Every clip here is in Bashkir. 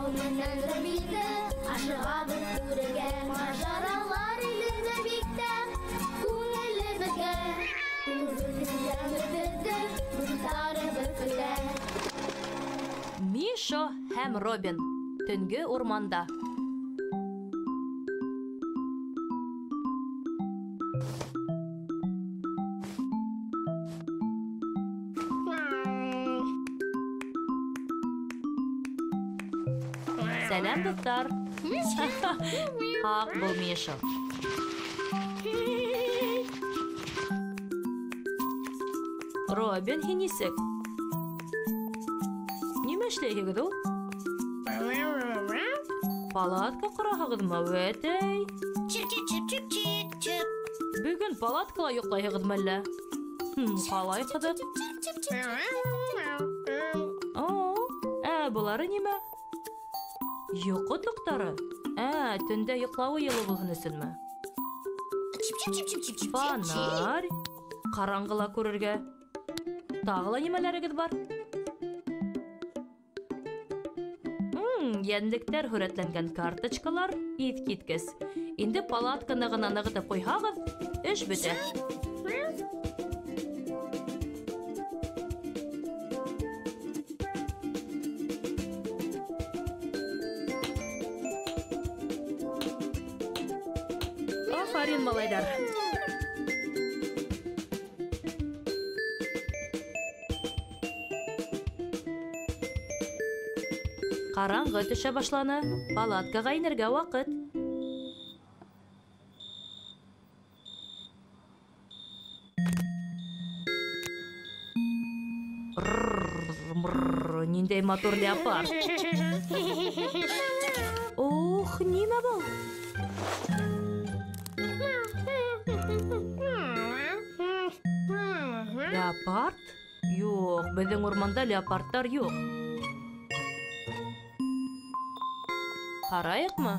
Менән Робинны ашығабыҙ күрергә. Мажаралар илендә бик тә күңелле беҙгә. Беҙҙең дуҫтарыбыҙ көтә. Миша һәм Робин төнгө урманда. Сәләм, дуҫтар. Һаҡ бул, Миша. Робин, һин нисек? Нимә эшләйһегеҙ ул? Палатка ҡораһығыҙмы, вәтәй? Чип-чип-чип-чип-чип. Бөгөн палаткала йоҡлайһығыҙмы әллә? Ҡалай ҡыҙыҡ. О, ә былары нимә? Йоҡо тоҡтары? Ә, төндә йоҡлауы йылы булһын өсөнмө? Чип-чип-чип-чип-чип-чип. Фонарь. Ҡараңғыла күрергә. Тағы ла нимәләрегеҙ бар? Йәнлектәр һүрәтләнгән карточкалар иҫ киткес. Инде палатканы ғына нығытып ҡуйһағыҙ, эш бөтә. Афарин, малайҙар. Ҡараңғы төшә башланы. Палаткаға инергә ваҡыт. Рррр, ниндәй матур леопард. Ох, нимә был? Леопард? Юҡ, беҙҙең урманда леопардтар юҡ. Ҡарайыҡмы?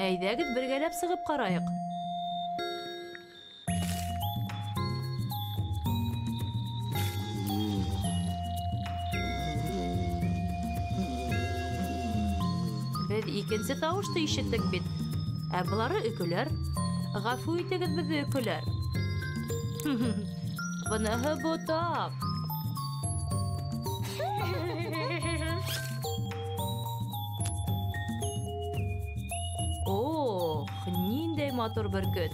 Әйҙәгеҙ бергәләп сығып ҡарайыҡ. Беҙ икенсе тауышты ишеттек бит. Ә былары өкөләр. Ғәфү итегеҙ беҙҙе, өкөләр. Быныһы ботаҡ. Ох, ниндәй матур бөркөт.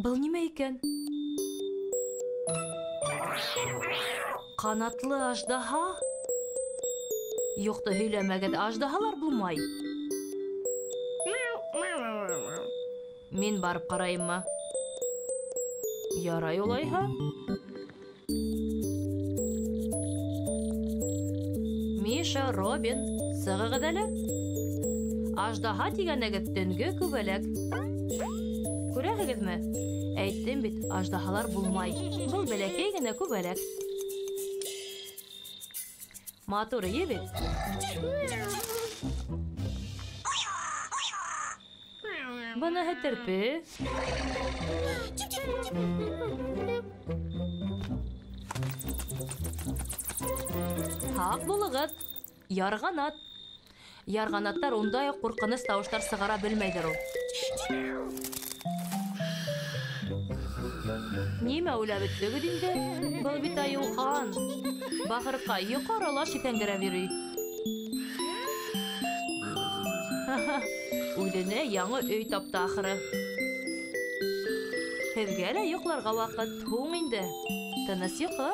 Был нимә икән? Ҡанатлы аждаһа? Юҡты һөйләмәгеҙ, аждаһалар булмай. Мин барып ҡарайыммы? Ярай улайһа. Миша, Робин, сығығыҙ әле. Аждаһа тигәнегеҙ төнгө күбәләк. Күрәһегеҙме? Әйттем бит, аждаһалар булмай. Был бәләкәй генә күбәләк. Матур эйе бит. Быныһы терпе. Һаҡ булығыҙ. Ярғанат. Ярғанаттар ундай уҡ ҡурҡыныс тауыштар сығара белмәйҙәр ул. Нимә уйлап бөттөгөҙ инде? Был бит айыухан. Бахырҡай йоҡо аралаш иҫәңгерәп йөрөй. Үҙенә яңы өй тапты ахыры. Һеҙгә лә йоҡларға ваҡыт һуң инде. Тыныс йоҡо.